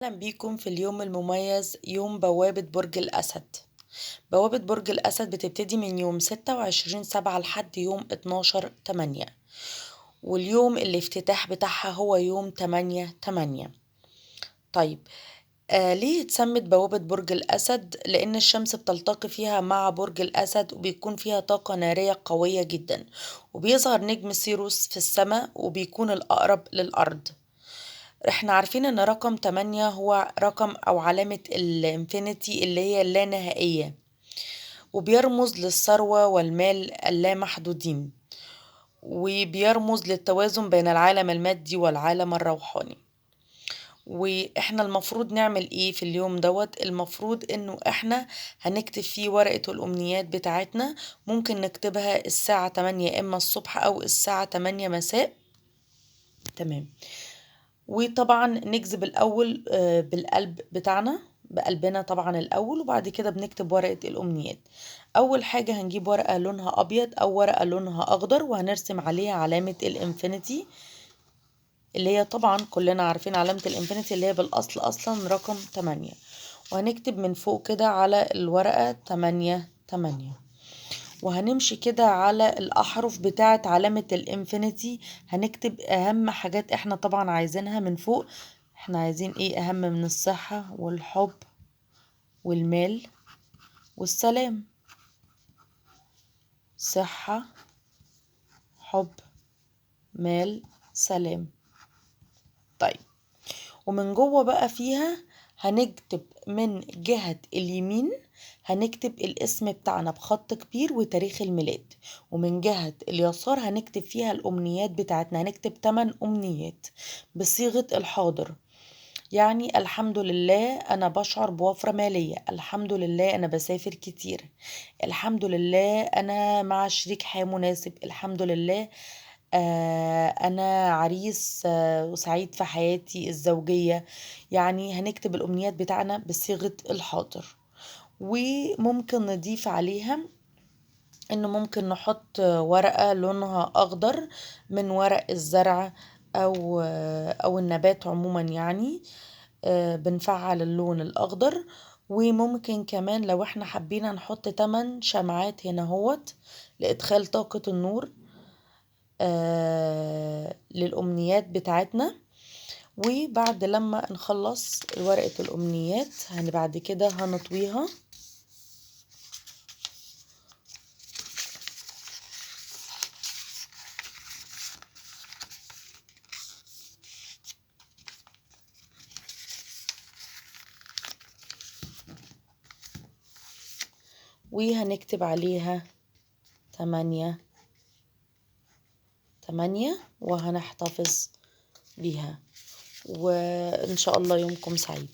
أهلا بيكم في اليوم المميز، يوم بوابة برج الأسد. بوابة برج الأسد بتبتدي من يوم 26/7 لحد يوم 12/8، واليوم الافتتاح بتاعها هو يوم 8/8. طيب ليه اتسمت بوابة برج الأسد؟ لأن الشمس بتلتقي فيها مع برج الأسد، وبيكون فيها طاقة نارية قوية جدا، وبيظهر نجم سيروس في السماء وبيكون الأقرب للأرض. احنا عارفين ان رقم 8 هو رقم او علامة ال infinity اللي هي اللانهائية، وبيرمز للثروة والمال اللامحدودين، وبيرمز للتوازن بين العالم المادي والعالم الروحاني. واحنا المفروض نعمل ايه في اليوم دوت؟ المفروض انه احنا هنكتب فيه ورقة الامنيات بتاعتنا، ممكن نكتبها الساعة 8 اما الصبح او الساعة 8 مساء، تمام. وطبعا نجذب الاول بالقلب بتاعنا، بقلبنا طبعا الاول، وبعد كده بنكتب ورقة الامنيات. اول حاجة هنجيب ورقة لونها ابيض او ورقة لونها اخضر، وهنرسم عليها علامة ال infinity، اللي هي طبعا كلنا عارفين علامة ال infinity اللي هي بالاصل اصلا رقم 8، وهنكتب من فوق كده على الورقة 8 8، وهنمشي كده على الأحرف بتاعة علامة ال infinity. هنكتب أهم حاجات احنا طبعا عايزينها من فوق. احنا عايزين ايه أهم من الصحة والحب والمال والسلام؟ صحة، حب، مال، سلام. طيب، ومن جوه بقى فيها هنكتب من جهة اليمين هنكتب الاسم بتاعنا بخط كبير وتاريخ الميلاد، ومن جهة اليسار هنكتب فيها الأمنيات بتاعتنا. هنكتب 8 أمنيات بصيغة الحاضر، يعني الحمد لله أنا بشعر بوفرة مالية، الحمد لله أنا بسافر كتير، الحمد لله أنا مع شريك حياة مناسب، الحمد لله أنا عريس وسعيد في حياتي الزوجية. يعني هنكتب الأمنيات بتاعنا بصيغة الحاضر. وممكن نضيف عليها إنه ممكن نحط ورقة لونها أخضر من ورق الزرع أو النبات عموما، بنفعل اللون الأخضر. وممكن كمان لو احنا حبينا نحط 8 شمعات هنا هوت لإدخال طاقة النور للأمنيات بتاعتنا. وبعد لما نخلص ورقة الأمنيات بعد كده هنطويها. وهنكتب عليها 8 8 وهنحتفظ بيها. وإن شاء الله يومكم سعيد.